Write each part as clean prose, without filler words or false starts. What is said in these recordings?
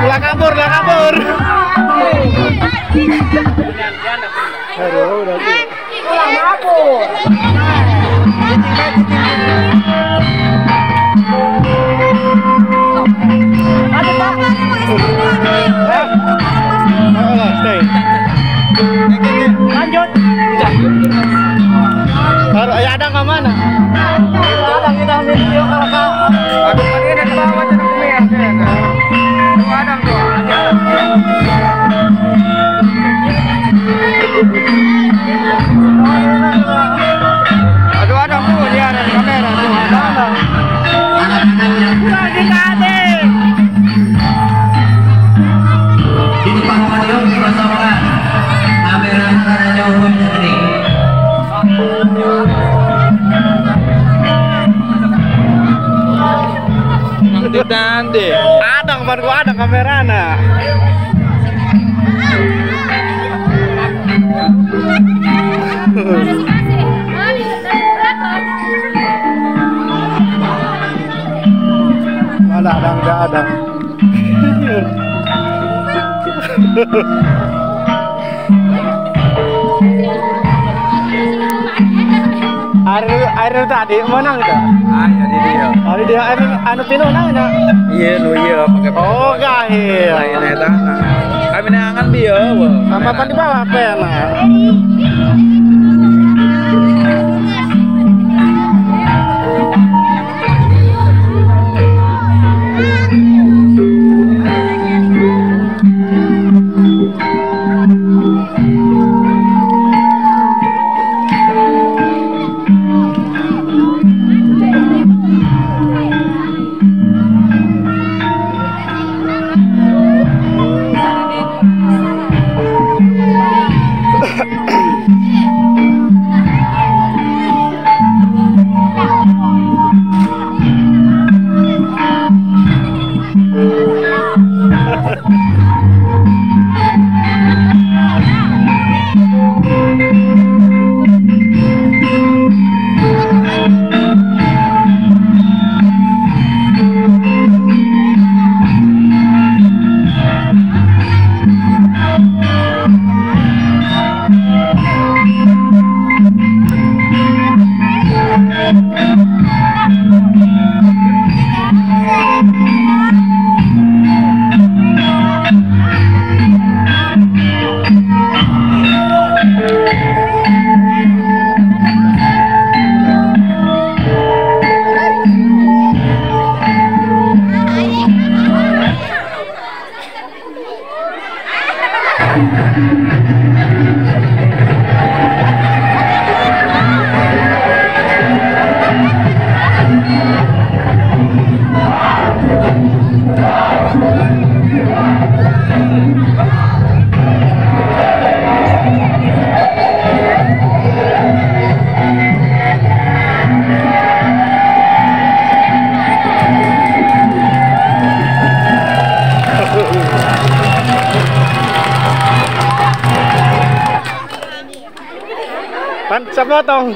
Lah kabur, lah kabur. Aduh, udah. Lah kabur. Lanjut. Baru ya ada nggak mana? Ada kita video kalau kau. Aku tadi ada di bawah ada kumias. Dua ada tuh. Aduh ada tuh dia ada di kamera tuh. Ada. Lagi kade. Di depan podium dikosongkan. Kamera karena umum sendiri. Nanti ada kemarin gua ada kamera na. Ada ada enggak ada. Air tadi menang tak? Ah, jadi dia. Hari dia air anu pino nang na. Iya, nu iya pakai. Oh, gahil. Lain eta. Kami nangan bieu. Sama pan di bawah apa ya nah. Pan, siapa tong?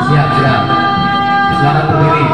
Siap, siap. Silakan berdiri.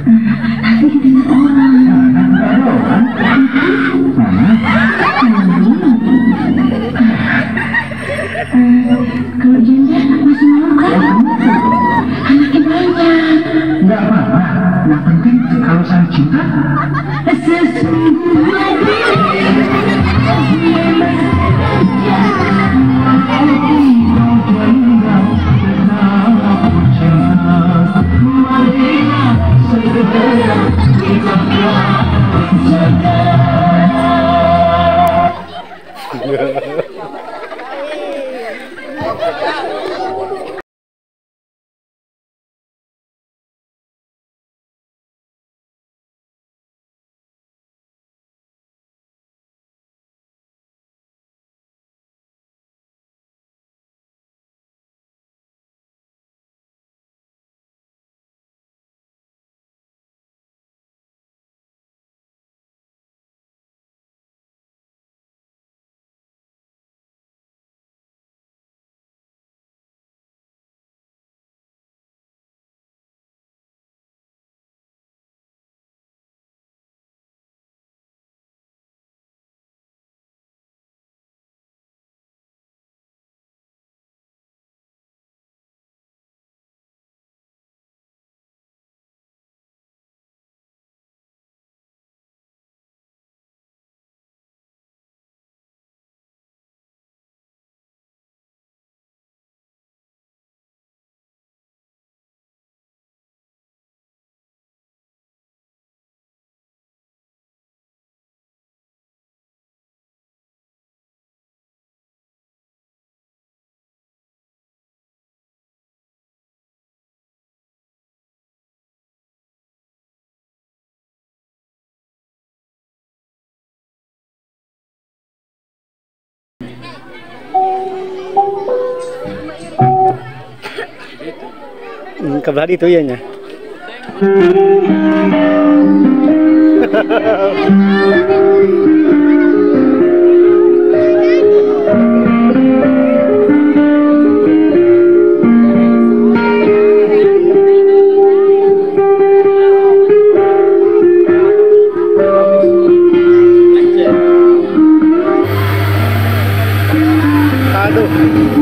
Nanti didengar orang. Ada orang. Mana? Kalau janda masih malu kan? Anaknya banyak. Nggak apa-apa. Yang penting kalau saya cinta. Sesungguhnya Kebelah itu ya nya. Aduh.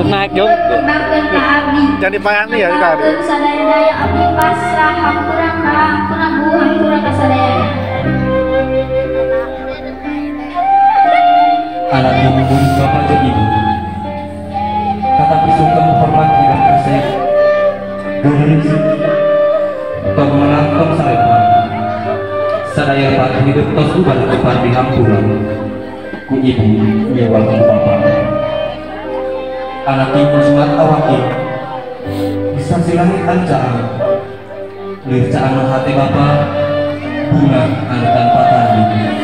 Naik jauh. Jangan dipayani ya tadi. Anak yang murid bapak dan ibu, tetapi suka menghormati dan kasih. Guru tong melangkong sarepan, sadaya pati hidup tos ubar depan di hampura. Ku ibu mewah ku bapak. Anak ibu semat awaki, bisa silangi ancaan, lircaan hati bapak, bunga anu tanpa tanding.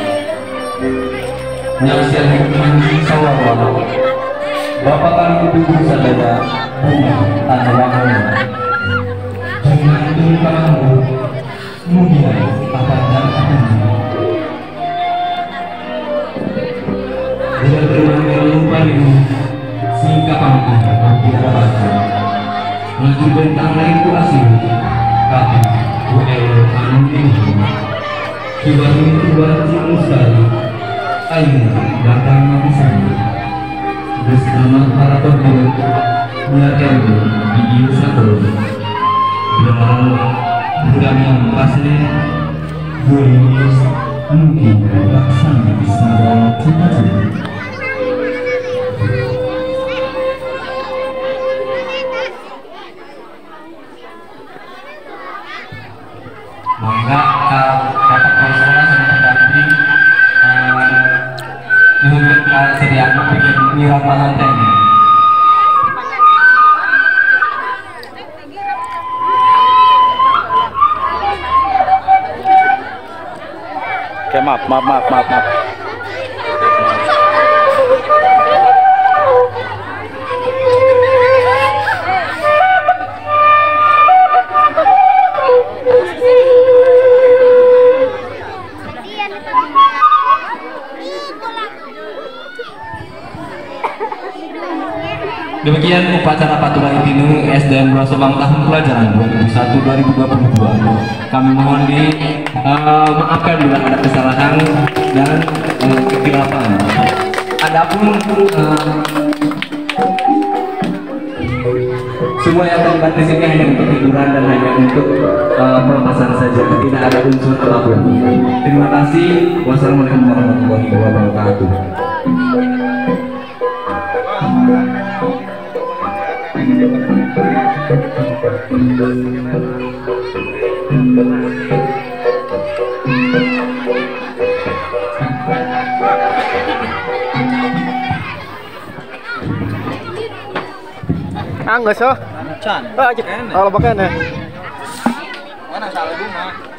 Nyaksian hidup manjing sawah, bapak kali ibu sadaya bunga tanpa wangi. Jangan dulu kamu, mugia apa dan apa. Bila terima lupa ibu. Singkap panggung tidak baca. Maju bentang lain ku asing. Tapi ku elo anu ini. Kiwari tuan mustari. Ayo datang mati. Bersama para pemilik Mula elo di iu satu. Bulan yang pasnya gurius mungkin laksana sadar cita-cita. Mangga dapat konsola sama pendamping nyuhunkeun ka sediana bikin nyiram lantai. Oke, maaf. Demikian upacara Paturan Intinu SDN 2 Sobang tahun pelajaran 2001-2022. Kami mohon di maafkan bila ada kesalahan dan kekhilapan. Adapun semua yang terlibat di sini hanya untuk hiburan dan hanya untuk pelepasan saja, tidak ada unsur apapun. Terima kasih. Wassalamualaikum warahmatullahi wabarakatuh. Geus oh. Can. Ah, oh, loba keneh. Mana salah mah.